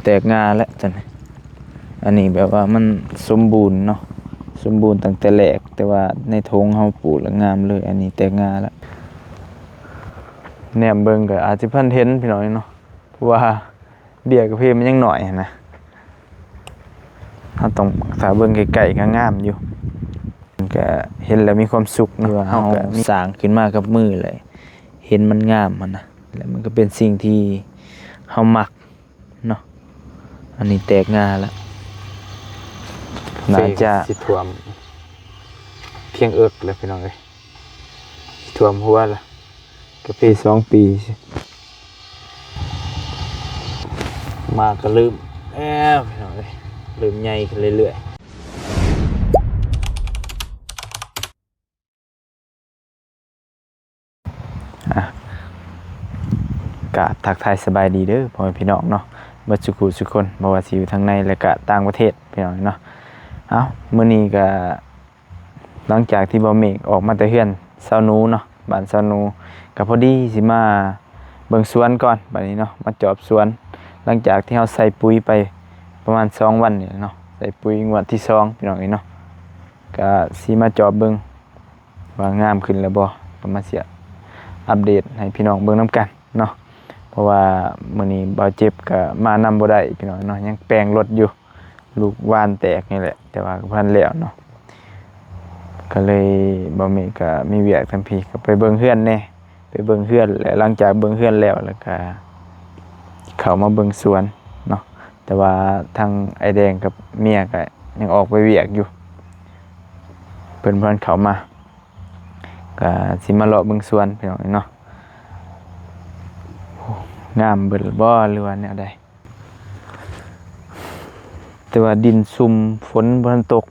ແຕກງ່າແລ້ວຕອນນີ້. ອັນນີ້ແບບວ່າມັນສົມບູນເນາະ, ສົມບູນຕັ້ງແຕ່ແລກ, ແຕ່ວ່າໃນຖົງເຮົາປູກແລ້ວງາມເລີຍ. ອັນນີ້ແຕກງ່າແລ້ວ. ແນມເບິ່ງກໍອາດຈະພັນເຫັນພີ່ນ້ອງເນາະ, ເພາະວ່າເບ້ຍກາເຟມັນຍັງໜ້ອຍຫັ້ນນະ. ເຮົາຕ້ອງຖ້າເບິ່ງໃກ້ໆກໍງາມຢູ່. ມັນກະເຫັນແລ້ວມີຄວາມສຸກເນາະ, ເຮົາກະສ້າງຂຶ້ນມາກັບມືແຫຼະ, ເຫັນມັນງາມຫັ້ນນະ, ແລ້ວມັນກະເປັນສິ່ງທີ່ເຮົາມັກເນາະ. ອັນນີ້ແຕກງ່າແລ້ວ, ໜ້າຈະ ເຟກໍຊິຖ້ວມຄຽງເອິກແລ້ວພີ່ນ້ອງເອີຍ, ຖ້ວມຫົວລະ. ກາເຟສອງປີ ໝາກກໍເລີ່ມແລ້ວພີ່ນ້ອງເອີຍ, ເລີ່ມໃຫຍ່ຂຶ້ນເລື້ອຍໆ. ອ່ະ ກະທັກທາຍສະບາຍດີເດີພໍ່ແມ່ພີ່ນ້ອງເນາະ, ເບິດສູ່ຄູ່ສູ່ຄົນ, ບໍ່ວ່າຊິຢູ່ທາງໃນ ແລະກະຕ່າງປະເທດ ພີ່ນ້ອງເນາະ. ເອົ້າ ມື້ນີ້ກະ ຫຼັງຈາກທີ່ບ່າວເມກອອກມາແຕ່ເຮືອນສາວໜູເນາະ, ບ້ານສາວໜູ, ກໍພໍດີຊິມາເບິ່ງສວນກ່ອນບາດນີ້ເນາະ, ມາຈອບສວນ. ຫຼັງຈາກທີ່ເຮົາໃສ່ປຸ໋ຍໄປປະມານສອງວັນນີ້ແຫຼະເນາະ, ໃສ່ປຸ໋ຍງວດທີສອງ ພີ່ນ້ອງເອີຍເນາະ, ກໍຊິມາຈອບເບິ່ງວ່າງາມຂຶ້ນແລ້ວບໍ່, ກໍມາຊິອັບເດດໃຫ້ພີ່ນ້ອງເບິ່ງນຳກັນເນາະ. ເພາະວ່າມື້ນີ້ບ່າວເຈັບກໍມານຳບໍ່ໄດ້ ພີ່ນ້ອງເນາະ, ຍັງແປງລົດຢູ່. ລູກວານແຕກນີ້ແຫຼະ, ແຕ່ວ່າກໍບໍ່ທັນແລ້ວເນາະ, ກໍເລີຍ ບ່າວເມກກໍມີວຽກທາງພີ້, ກໍໄປເບິ່ງເຮືອນແດ່, ໄປເບິ່ງເຮືອນ ແລະ ຫຼັງຈາກເບິ່ງເຮືອນແລ້ວ ແລ້ວກໍເຂົ້າມາເບິ່ງສວນເນາະ. ແຕ່ວ່າທາງອ້າຍແດງກັບເມຍກໍຍັງອອກໄປວຽກຢູ່, ເພິ່ນບໍ່ທັນເຂົ້າມາ, ກໍຊິມາເລາະເບິ່ງສວນ ພີ່ນ້ອງເນາະ. ໂອ້ ງາມເບິດແລ້ວບໍ່ ຫຼືວ່າແນວໃດ? ແຕ່ວ່າດິນຊຸ່ມ ຝົນບໍ່ທັນຕົກ,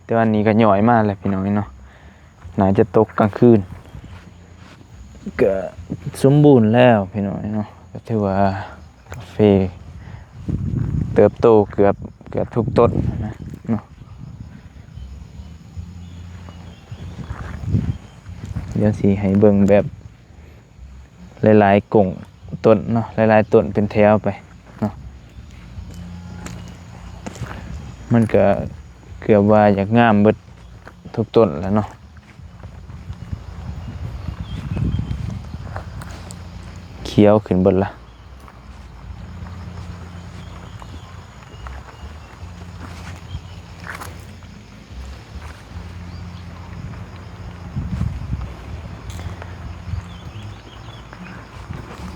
ແຕ່ວ່ານີ້ກໍຍ້ອຍມາແລ້ວ ພີ່ນ້ອງເອີຍເນາະ, ໜ້າຈະຕົກກາງຄືນ. ກໍສົມບູນແລ້ວ ພີ່ນ້ອງເອີຍເນາະ, ກໍຖືວ່າກາເຟເຕີບໂຕເກືອບ ເກືອບທຸກຕົ້ນນະເນາະ. ດຽວຊິໃຫ້ເບິ່ງແບບ ຫຼາຍໆກົງຕົ້ນເນາະ, ຫຼາຍໆຕົ້ນເປັນແຖວໄປເນາະ, ມັນກະເກືອບວ່າຢາກງາມເບິດທຸກຕົ້ນແລ້ວເນາະ, ຂຽວຂຶ້ນເບິດລະ.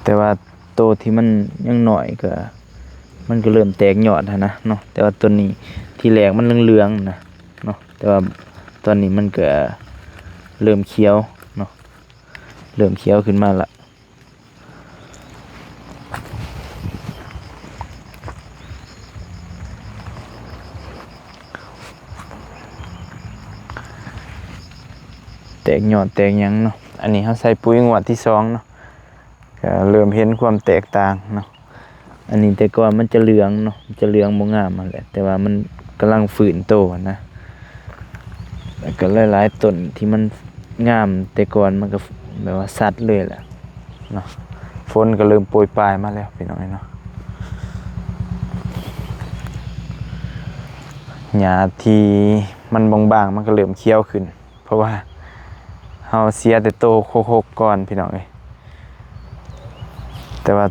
ແຕ່ວ່າໂຕທີ່ມັນຍັງນ້ອຍກໍ ມັນກໍເລີ່ມແຕກຍອດຫັ້ນນະເນາະ, ແຕ່ວ່າຕົ້ນນີ້ທີແລກມັນເຫຼືອງໆນະເນາະ, ແຕ່ວ່າຕອນນີ້ມັນກໍເລີ່ມຂຽວເນາະ, ເລີ່ມຂຽວຂຶ້ນມາລະ. ແຕກຍອດແຕກຫຍັງເນາະ, ອັນນີ້ເຮົາໃສ່ປຸ໋ຍງວດທີສອງເນາະ, ກໍເລີ່ມເຫັນຄວາມແຕກຕ່າງເນາະ. ອັນນີ້ແຕ່ກ່ອນມັນຈະເຫຼືອງເນາະ, ຈະເຫຼືອງບໍ່ງາມຫັ້ນແຫຼະ, ແຕ່ວ່າມັນກຳລັງຟື້ນໂຕຫັ້ນນະ. ແລ້ວກໍຫຼາຍໆຕົ້ນທີ່ມັນງາມແຕ່ກ່ອນ ມັນກໍແບບວ່າຊັດເລີຍແຫຼະເນາະ. ຝົນກໍເລີ່ມໂປຍປາຍມາແລ້ວ ພີ່ນ້ອງເອີຍເນາະ, ຫຍ້າທີ່ມັນບາງໆ ມັນກໍເລີ່ມຂຽວຂຶ້ນ ເພາະວ່າເຮົາເສຍແຕ່ໂຕໂຄກໆກ່ອນ ພີ່ນ້ອງເອີຍ. ແຕ່ວ່າ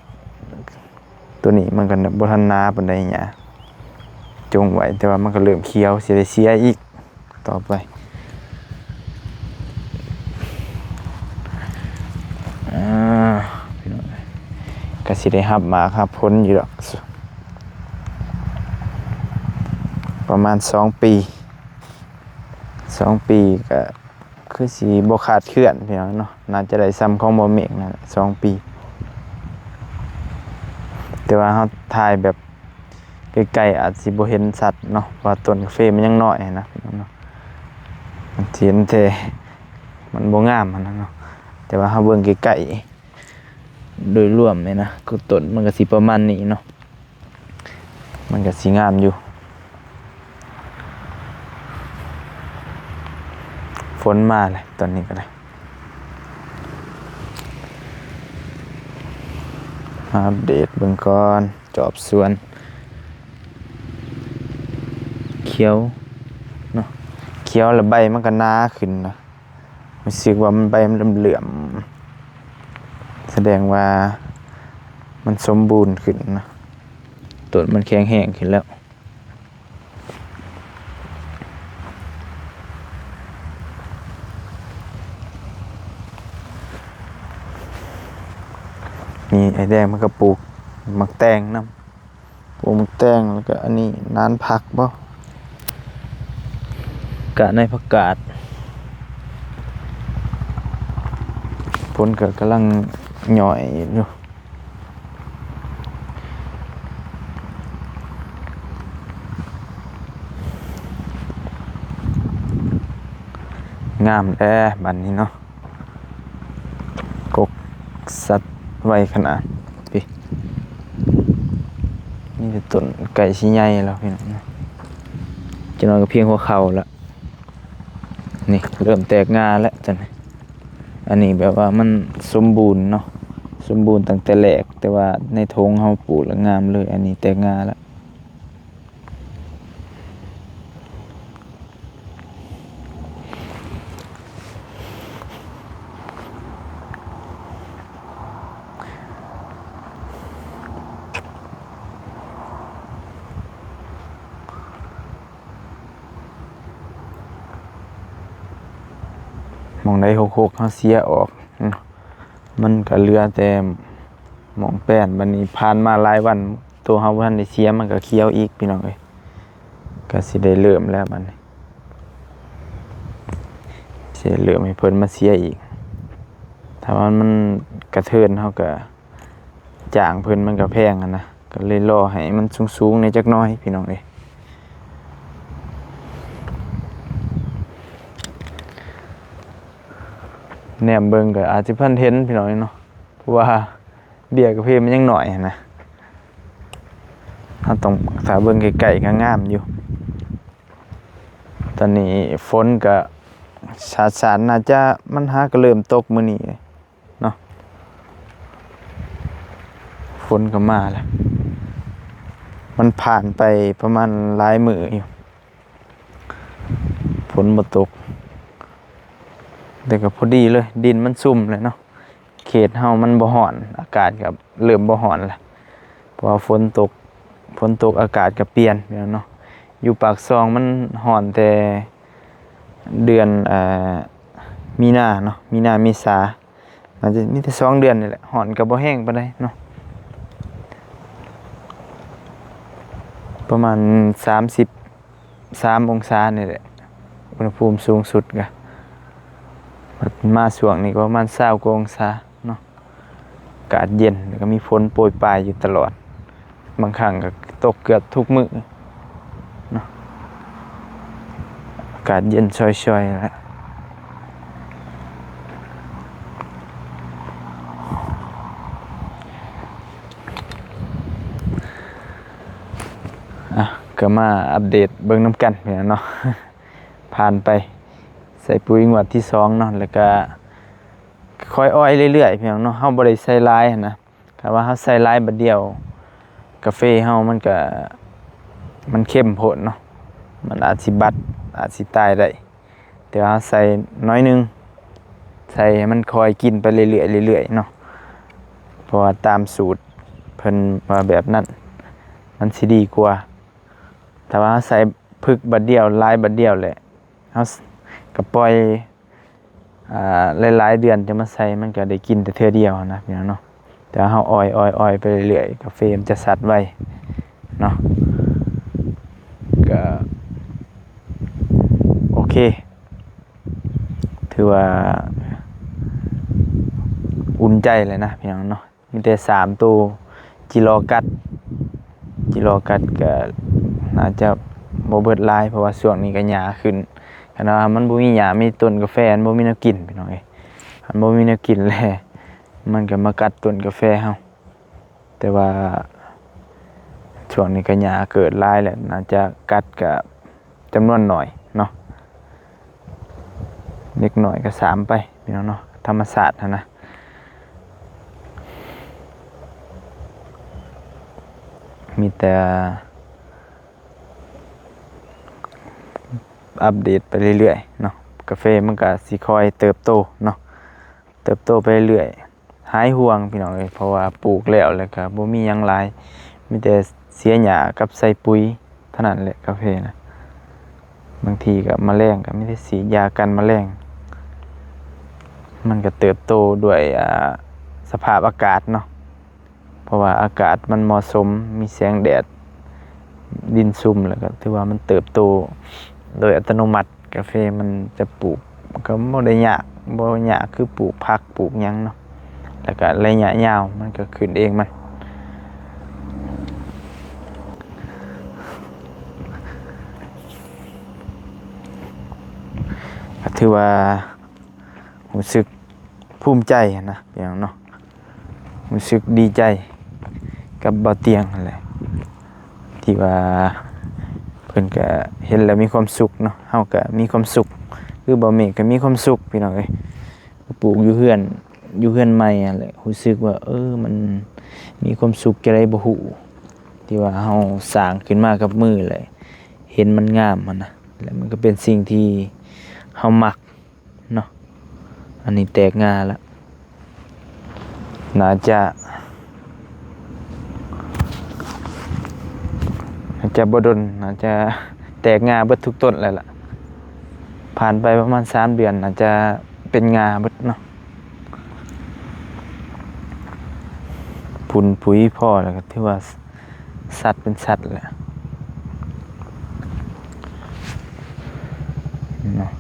ຕົວນີ້ມັນກໍບໍ່ທັນໜາປານໃດ ຫຍ້າຈົ່ງໄວ້, ແຕ່ວ່າມັນກໍເລີ່ມຂຽວ ຊິໄດ້ເສຍອີກຕໍ່ໄປ. ອ່າ ພີ່ນ້ອງເອີຍ ກໍຊິໄດ້ຮັບໝາກຮັບຜົນຢູ່ດອກ ປະມານສອງປີ, ສອງປີກໍ ຄືຊິບໍ່ຂາດເຄື່ອນ ພີ່ນ້ອງເນາະ, ໜ້າຈະໄດ້ສ່ຳຂອງບໍ່ເມກນັ້ນແຫຼະ ສອງປີ. ແຕ່ວ່າເຮົາຖ່າຍແບບໃກ້ໆ ອາດຊິບໍ່ເຫັນຊັດເນາະ, ເພາະວ່າຕົ້ນກາເຟມັນຍັງນ້ອຍນະ ພີ່ນ້ອງເນາະ, ມັນຊິເຫັນແຕ່ມັນບໍ່ງາມຫັ້ນນະເນາະ. ແຕ່ວ່າເຮົາເບິ່ງໃກ້ໆ ໂດຍລວມນີ້ນະ ຄືຕົ້ນມັນກໍຊິປະມານນີ້ເນາະ, ມັນກໍຊິງາມຢູ່. ຝົນມາແລ້ວຕອນນີ້ກໍໄດ້ ມາອັບເດດເບິ່ງກ່ອນ ຈອບສວນ. ຂຽວເນາະ ຂຽວແລ້ວໃບມັນກໍໜາຂຶ້ນນະ ຮູ້ສຶກວ່າມັນ ໃບມັນເຫຼື້ອມໆ ສະແດງວ່າມັນສົມບູນຂຶ້ນນະ ຕົ້ນມັນແຂງແຮງຂຶ້ນແລ້ວ. ນີ້ອ້າຍແດງເພິ່ນກໍປູກໝາກແຕງນຳ ປູກໝາກແຕງ ແລ້ວກໍອັນນີ້ນານຜັກບໍ ກະໃນຜັກກາດ ເພິ່ນກໍກຳລັງຫຍ້ອຍຢູ່. ງາມແດ່ບາດນີ້ເນາະ ກົກສັດໄວຂະໜາດ ພີ້ ມີແຕ່ຕົ້ນໃກ້ຊິໃຫຍ່ແລ້ວພີ່ນ້ອງ ຈັກໜ້ອຍກໍພຽງຫົວເຂົ່າລະ. ນີ້ເລີ່ມແຕກງ່າແລ້ວຕອນນີ້ ອັນນີ້ແບບວ່າມັນສົມບູນເນາະ ສົມບູນຕັ້ງແຕ່ແລກ ແຕ່ວ່າໃນຖົງເຮົາປູກແລ້ວງາມເລີຍ ອັນນີ້ແຕກງ່າແລ້ວ. ໝ່ອງໃດຫົກໆ ເຮົາເສຍອອກເນາະ ມັນກະເຫຼືອແຕ່ໝ່ອງແປ້ນ. ບັດນີ້ຜ່ານມາຫຼາຍວັນ ໂຕເຮົາບໍ່ທັນໄດ້ເສຍ ມັນກະຂຽວອີກ ພີ່ນ້ອງເອີຍ. ກະຊິໄດ້ເລີ່ມແລ້ວບັດນີ້ ຊິເລີ່ມໃຫ້ເພິ່ນມາເສຍອີກ. ຖ້າວ່າມັນກະເທີນ ເຮົາກະຈ້າງເພິ່ນ ມັນກະແພງຫັ້ນນະ. ກໍເລີຍລໍໃຫ້ມັນສູງໆແດ່ຈັກໜ້ອຍພີ່ນ້ອງເອີຍ. ແນມເບິ່ງກໍອາດຈະບໍ່ທັນເຫັນພີ່ນ້ອງເອີຍເນາະ ເພາະວ່າເບ້ຍກາເຟມັນຍັງໜ້ອຍຫັ້ນນະ. ເຮົາຕ້ອງຖ້າເບິ່ງໃກ້ໆກໍງາມຢູ່. ຕອນນີ້ຝົນກໍສາດໆ ໜ້າຈະ ມັນຫາກໍເລີ່ມຕົກມື້ນີ້ ເນາະ ຝົນກໍມາແລ້ວ. ມັນຜ່ານໄປປະມານຫຼາຍມື້ຢູ່ ຝົນບໍ່ຕົກ ແຕ່ກໍພໍດີເລີຍ ດິນມັນຊຸ່ມແລ້ວເນາະ. ເຂດເຮົາມັນບໍ່ຮ້ອນ ອາກາດກໍເລີ່ມບໍ່ຮ້ອນແລ້ວ ເພາະວ່າຝົນຕົກ ຝົນຕົກອາກາດກໍປ່ຽນເນາະ. ຢູ່ປາກຊ່ອງມັນຮ້ອນແຕ່ເດືອນ ເອີ ມີນາເນາະ ມີນາ ເມສາ ອາດຈະມີແຕ່ສອງເດືອນນີ້ແຫຼະ ຮ້ອນກໍບໍ່ແຮງປານໃດເນາະ ປະມານສາມສິບສາມອົງສານີ້ແຫຼະ ອຸນຫະພູມສູງສຸດກະ. ມາຊ່ວງນີ້ກໍປະມານຊາວກວ່າອົງສາເນາະ ອາກາດເຢັນ ແລ້ວກໍມີຝົນໂປຍປາຍຢູ່ຕະຫຼອດ ບາງຄັ້ງກໍຕົກເກືອບທຸກມື້ເນາະ. ອາກາດເຢັນຊ່ອຍໆ ແລ້ວ ອ່ະ ກໍມາອັບເດດເບິ່ງນຳກັນເນາະ. ຜ່ານໄປໃສ່ປຸ໋ຍງວດທີສອງເນາະ ແລ້ວກໍຄ່ອຍອອຍເລື້ອຍໆ ພີ່ນ້ອງເນາະ. ເຮົາບໍ່ໄດ້ໃສ່ຫຼາຍຫັ້ນນະ ຖ້າວ່າເຮົາໃສ່ຫຼາຍບາດດຽວ ກາເຟເຮົາມັນກະ ມັນເຄັມໂພດເນາະ ມັນອາດຊິບັດ ອາດຊິຕາຍໄດ້. ແຕ່ວ່າເຮົາໃສ່ໜ້ອຍໜຶ່ງ ໃສ່ໃຫ້ມັນຄ່ອຍກິນໄປເລື້ອຍໆ ເລື້ອຍໆ ເນາະ ເພາະວ່າຕາມສູດເພິ່ນວ່າແບບນັ້ນ ມັນຊິດີກວ່າ. ຖ້າວ່າເຮົາໃສ່ຜຶກບາດດຽວ ຫຼາຍບາດດຽວແຫຼະ ເຮົາກໍປ່ອຍ ອ່າ ຫຼາຍໆເດືອນຈັ່ງມາໃສ່ ມັນກໍໄດ້ກິນແຕ່ເທື່ອດຽວຫັ້ນນະ ພີ່ນ້ອງເນາະ. ແຕ່ວ່າເຮົາອອຍໆໆໄປເລື້ອຍໆ ກາເຟມັນຈະສັດໄວເນາະ. ກໍໂອເຄ ຖືວ່າອຸ່ນໃຈແລ້ວນະ ພີ່ນ້ອງເນາະ. ມີແຕ່ສາມໂຕ ຈິລໍກັດ ຈິລໍກັດກໍໜ້າຈະບໍ່ເບິດຫຼາຍ ເພາະວ່າຊ່ວງນີ້ກໍຫຍ້າຂຶ້ນ. ຄັນວ່າມັນບໍ່ມີຫຍ້າ ມີຕົ້ນກາແຟ ມັນບໍ່ມີແນວກິນ ພີ່ນ້ອງເອີຍ. ຄັນບໍ່ມີແນວກິນແລ້ວ ມັນກໍມາກັດຕົ້ນກາແຟເຮົາ. ແຕ່ວ່າຊ່ວງນີ້ກໍຫຍ້າເກີດຫຼາຍແລ້ວ ໜ້າຈະກັດກໍຈຳນວນໜ້ອຍເນາະ. ເລັກນ້ອຍກໍສາມໄປ ພີ່ນ້ອງເນາະ ທຳມະຊາດຫັ້ນນະ. ມີແຕ່ ອັບເດດໄປເລື້ອຍໆເນາະ. ກາເຟມັນກະຊິຄ່ອຍເຕີບໂຕເນາະ ເຕີບໂຕໄປເລື້ອຍ. ຫາຍຫ່ວງພີ່ນ້ອງເອີຍ ເພາະວ່າປູກແລ້ວ ແລ້ວກະບໍ່ມີຫຍັງຫຼາຍ ມີແຕ່ເສຍຫຍ້າກັບໃສ່ປຸ໋ຍເທົ່ານັ້ນແຫຼະ ກາເຟນະ. ບາງທີກະມະແລງ ກະມີແຕ່ສີດຢາກັນມະແລງ. ມັນກະເຕີບໂຕດ້ວຍ ອ່າ ສະພາບອາກາດເນາະ ເພາະວ່າອາກາດມັນເໝາະສົມ ມີແສງແດດ ດິນຊຸ່ມ ແລ້ວກະຖືວ່າມັນເຕີບໂຕໂດຍອັດຕະໂນມັດ. ກາເຟມັນຈະປູກ ມັນກະບໍ່ໄດ້ຍາກ ບໍ່ຍາກຄືປູກຜັກປູກຫຍັງເນາະ ແລ້ວກະໄລຍະຍາວມັນກະຂຶ້ນເອງມັນ. ກະຖືວ່າຮູ້ສຶກພູມໃຈຫັ້ນນະ ພີ່ນ້ອງເນາະ. ຮູ້ສຶກດີໃຈກັບບ່າວຕຽງຫັ້ນແຫຼະ ທີ່ວ່າເພິ່ນກະເຫັນແລ້ວມີຄວາມສຸກເນາະ ເຮົາກະມີຄວາມສຸກ ຄືບ່າວເມກກະມີຄວາມສຸກ ພີ່ນ້ອງເອີຍ. ປູກຢູ່ເຮືອນ ຢູ່ເຮືອນໃໝ່ຫັ້ນແຫຼະ ຮູ້ສຶກວ່າ ເອີ ມັນມີຄວາມສຸກຈັ່ງໃດບໍ່ຮູ້ ທີ່ວ່າເຮົາສ້າງຂຶ້ນມາກັບມື ແລະ ເຫັນມັນງາມຫັ້ນນະ ແລະ ມັນກະເປັນສິ່ງທີ່ເຮົາມັກ ເນາະ. ອັນນີ້ແຕກງ່າລະ ໜ້າຈະ ໜ້າຈະບໍ່ດົນ ໜ້າຈະແຕກງ່າເບິດທຸກຕົ້ນແລ້ວລະ. ຜ່ານໄປປະມານສາມເດືອນ ໜ້າຈະເປັນງ່າເບິດເນາະ. ຝຸ່ນປຸ໋ຍພໍແລ້ວກະຖືວ່າ ສັດເປັນສັດແຫຼະເນາະ.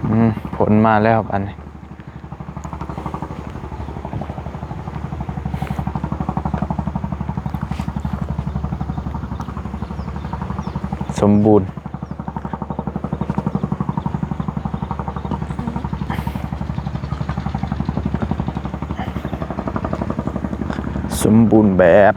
ອືມ ຝົນມາແລ້ວບາດນີ້ ສົມບູນ ສົມບູນແບບ.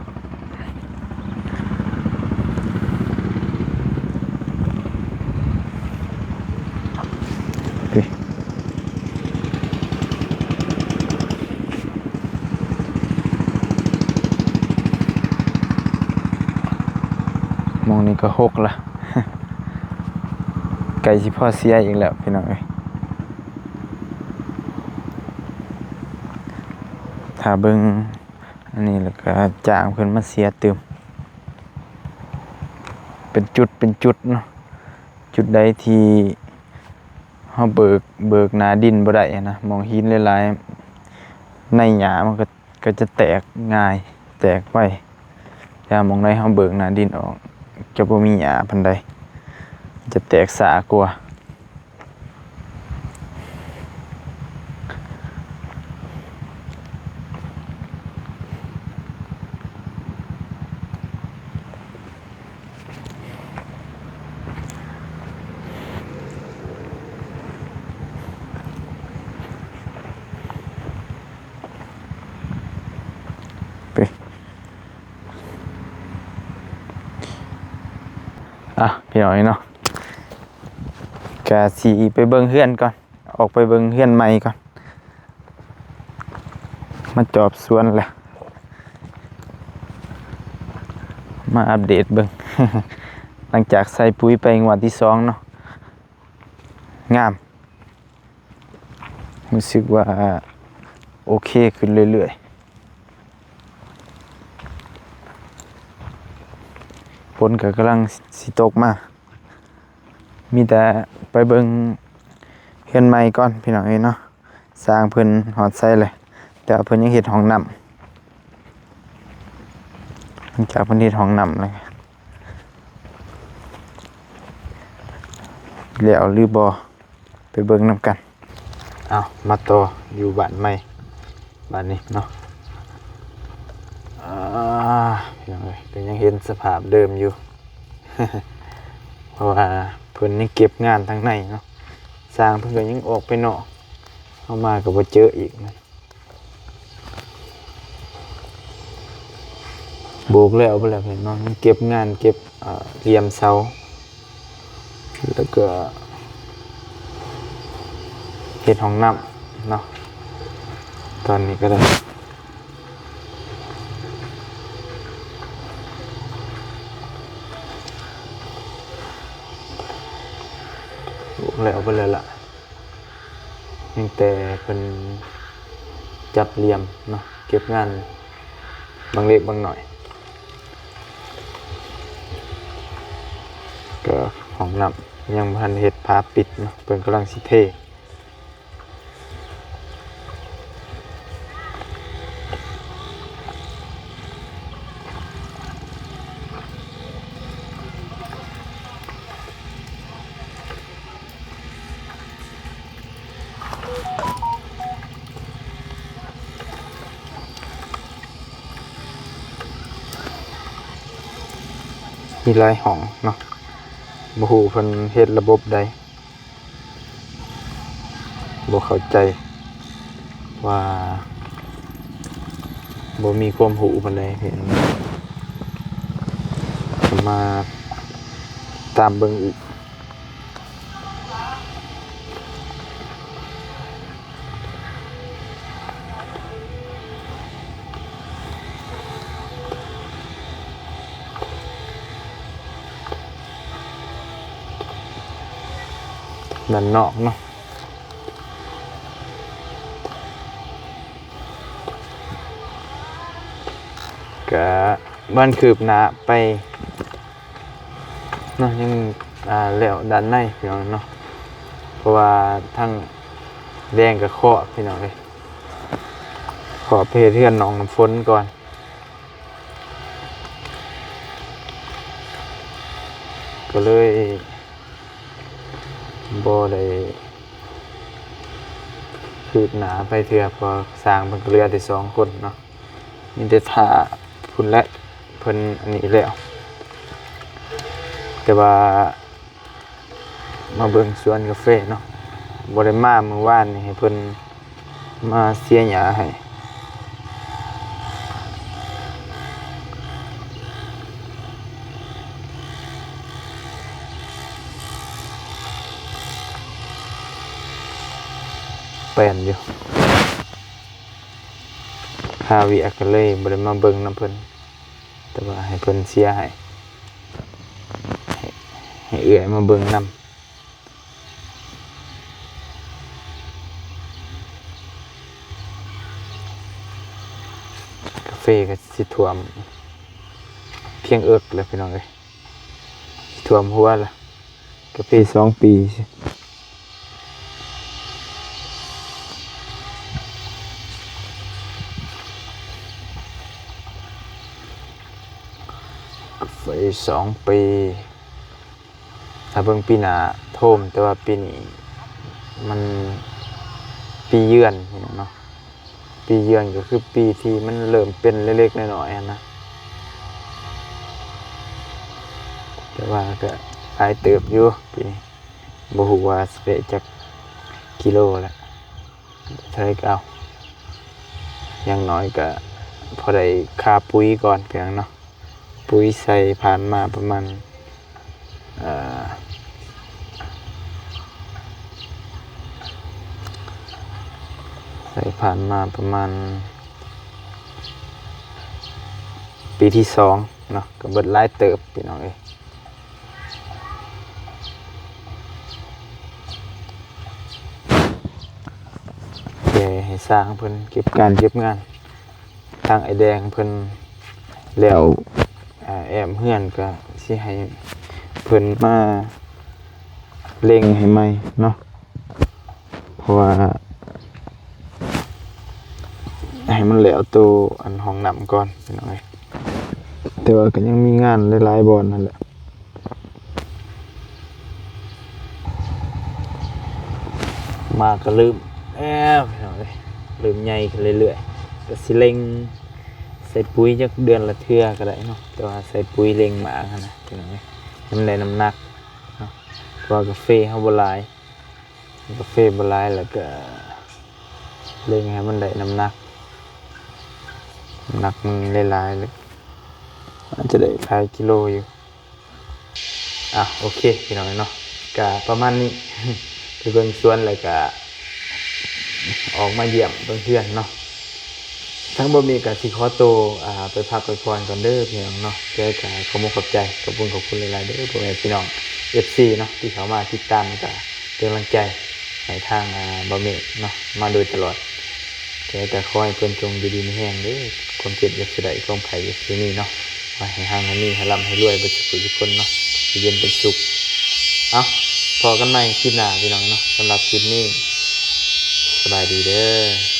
ໝ່ອງນີ້ກະຫົກລະ ໃກ້ຊິພໍເສຍອີກແລ້ວ ພີ່ນ້ອງເອີຍ. ຖ້າເບິ່ງ ອັນນີ້ແລ້ວກະຈ້າງເພິ່ນມາເສຍຕື່ມ ເປັນຈຸດເປັນຈຸດເນາະ. ຈຸດໃດທີ່ເຮົາເບີກ ເບີກໜ້າດິນບໍ່ໄດ້ຫັ້ນນະ ໝ່ອງຫີນຫຼາຍໆ ໃນຫຍ້າມັນກະ ກະຈະແຕກງ່າຍ ແຕກໄວ. ແຕ່ວ່າໝ່ອງໃດເຮົາເບີກໜ້າດິນອອກ ຈະບໍ່ມີຫຍ້າປານໃດ ຈະແຕກຊ້າກວ່າ. ອ່ະ ພີ່ນ້ອງເນາະ ກະຊິໄປເບິ່ງເຮືອນກ່ອນ ອອກໄປເບິ່ງເຮືອນໃໝ່ກ່ອນ ມາຈອບສວນແລ້ວ ມາອັບເດດເບິ່ງ ຫຼັງຈາກໃສ່ປຸ໋ຍໄປງວດທີສອງເນາະ ງາມ ຮູ້ສຶກວ່າໂອເຄຂຶ້ນເລື້ອຍໆ ຝົນກະກຳລັງຊິຕົກມາ. ມີແຕ່ໄປເບິ່ງເຮືອນໃໝ່ກ່ອນ ພີ່ນ້ອງເອີຍເນາະ. ຊ່າງເພິ່ນຮອດໃສແລ້ວ ແຕ່ວ່າເພິ່ນຍັງເຮັດຫ້ອງນ້ຳ. ຫຼັງຈາກເພິ່ນເຮັດຫ້ອງນ້ຳແລ້ວ ແລ້ວຫຼືບໍ່ ໄປເບິ່ງນຳກັນ. ເອົາ ມາຕໍ່ຢູ່ບ້ານໃໝ່ ບາດນີ້ເນາະ. ອ່າ ພີ່ນ້ອງເອີຍ ກໍຍັງເຫັນສະພາບເດີມຢູ່ ເພາະວ່າເພິ່ນຍັງເກັບງານທາງໃນເນາະ. ຊ່າງເພິ່ນກໍຍັງອອກໄປນອກ ເຮົາມາກໍບໍ່ເຈີອີກ. ນີ້ ໂບກແລ້ວພຸ້ນແຫຼະພີ່ນ້ອງ ຍັງເກັບງານເກັບ ເອີ ຫຼ່ຽມເສົາ ແລ້ວກໍເຮັດຫ້ອງນ້ຳເນາະ ຕອນນີ້ກໍໄດ້ ໂບກແລ້ວເບິດແລ້ວລະ ຍັງແຕ່ເພິ່ນຈັດລຽມເນາະ ເກັບງານບາງເລັກບາງໜ້ອຍ ກໍຫ້ອງນ້ຳຍັງບໍ່ທັນເຮັດຝາປິດເນາະ ເພິ່ນກຳລັງຊິເທ. ມີຫຼາຍຫ້ອງເນາະ ບໍ່ຮູ້ເພິ່ນເຮັດລະບົບໃດ ບໍ່ເຂົ້າໃຈວ່າ ບໍ່ມີຄວາມຮູ້ປານໃດ ມາຕາມເບິ່ງອີກ. ດ້ານນອກເນາະ ກະມັນຄືບໜ້າໄປເນາະ ຍັງ ອ່າ ແລ້ວດ້ານໃນພີ່ນ້ອງເນາະ ເພາະວ່າທາງແດງກະເຄາະພີ່ນ້ອງເອີຍ ເຄາະໄປເຮັດເຮືອນນ້ອງນ້ຳຝົນກ່ອນ ກໍເລີຍບໍ່ໄດ້ຄືບໜ້າໄປເທື່ອ ເພາະວ່າຊ່າງເພິ່ນກໍເຫຼືອແຕ່ສອງຄົນເນາະ ມີແຕ່ຖ້າພຸ້ນແຫຼະ ເພິ່ນອັນນີ້ແລ້ວ ແຕ່ວ່າ ມາເບິ່ງສວນກາເຟເນາະ ບໍ່ໄດ້ມາມື້ວານນີ້ ໃຫ້ເພິ່ນມາເສຍຫຍ້າໃຫ້ ແປ້ນຢູ່ ຄາວຽກກໍເລີຍບໍ່ໄດ້ມາເບິ່ງນຳເພິ່ນ ແຕ່ວ່າໃຫ້ເພິ່ນເສຍໃຫ້ ໃຫ້ ໃຫ້ເອື້ອຍມາເບິ່ງນຳ ກາເຟກໍຊິຖ້ວມພຽງເອິກແລ້ວພີ່ນ້ອງເອີຍ ຖ້ວມຫົວລະ ກາເຟສອງປີ ກາເຟສອງປີ ຖ້າເບິ່ງປີໜ້າໂທມ ແຕ່ວ່າປີນີ້ມັນປີເຍືອນເນາະ ປີເຍືອນກໍຄືປີທີ່ມັນເລີ່ມເປັນເລັກໆນ້ອຍໆຫັ້ນນະ ແຕ່ວ່າກໍຫຼາຍເຕີບຢູ່ປີນີ້ ບໍ່ຮູ້ວ່າຊິໄດ້ຈັກກິໂລແລ້ວ ເທົ່າໃດກໍເອົາ ຢ່າງໜ້ອຍກໍພໍໄດ້ຄ່າປຸ໋ຍກ່ອນພຽງເນາະ ປຸ໋ຍໃສ່ຜ່ານມາປະມານ ເອີ ໃສ່ຜ່ານມາປະມານປີທີສອງເນາະ ກໍເບິດຫຼາຍເຕີບພີ່ນ້ອງເອີຍ ແຕ່ໃຫ້ຊ່າງເພິ່ນເກັບການເກັບງານ ທາງອ້າຍແດງເພິ່ນແລ້ວ ອ່າ ແອ້ມເຮືອນກໍຊິໃຫ້ເພິ່ນມາເລັ່ງໃຫ້ໃໝ່ເນາະ ເພາະວ່າໃຫ້ມັນແລ້ວໂຕອັນຫ້ອງນ້ຳກ່ອນພີ່ນ້ອງເອີຍ ແຕ່ວ່າກໍຍັງມີງານຫຼາຍໆບ່ອນຫັ້ນແຫຼະ. ມາກໍເລີ່ມແລ້ວພີ່ນ້ອງເອີຍ ເລີ່ມໃຫຍ່ຂຶ້ນເລື້ອຍໆ ກໍຊິເລັ່ງໃສ່ປຸ໋ຍຈັກເດືອນລະເທື່ອກໍໄດ້ເນາະ ແຕ່ວ່າໃສ່ປຸ໋ຍເລັ່ງໝາກຫັ້ນນະພີ່ນ້ອງເອີຍ ໃຫ້ມັນໄດ້ນ້ຳໜັກເນາະ ເພາະວ່າກາເຟເຮົາບໍ່ຫຼາຍ ກາເຟບໍ່ຫຼາຍ ແລ້ວກໍເລັ່ງໃຫ້ມັນໄດ້ນ້ຳໜັກ ນ້ຳໜັກມັນຫຼາຍໆ ແລ້ວ ອາດຈະໄດ້ຫຼາຍກິໂລຢູ່. ອ່ະ ໂອເຄ ພີ່ນ້ອງເນາະ ກະປະມານນີ້ ໄປເບິ່ງສວນ ແລ້ວກະອອກມາຢ້ຽມເບິ່ງເຮືອນເນາະ. ທາງບ່າວເມກກະຊິຂໍໂຕ ອ່າ ໄປພັກໄປຜ່ອນກ່ອນເດີພີ່ນ້ອງເນາະ. ແຕ່ກະຂອບອົກຂອບໃຈ ຂອບຄຸນຂອບຄຸນຫຼາຍໆເດີ ພໍ່ແມ່ພີ່ນ້ອງ ເອັຟຊີ ເນາະ ທີ່ເຂົ້າມາຕິດຕາມ ແລ້ວກະເປັນກຳລັງໃຈໃຫ້ທາງ ອ່າ ບ່າວເມກເນາະ ມາໂດຍຕະຫຼອດ. ແຕ່ກະຂໍໃຫ້ເພິ່ນຈົ່ງຢູ່ດີມີແຮງເດີ ຄວາມເຈັບຢ່າສູ່ໄດ້ ຄວາມໄຂ້ຢ່າສູ່ມີເນາະ. ຂໍໃຫ້ຮັ່ງໃຫ້ມີ ໃຫ້ລ່ຳໃຫ້ລວຍເບິດສູ່ຜູ້ທຸກຄົນເນາະ ຢູ່ເຢັນເປັນສຸກ. ເອົາ ພໍ້ກັນໃໝ່ຄລິບໜ້າພີ່ນ້ອງເນາະ. ສຳລັບຄລິບນີ້ ສະບາຍດີເດີ.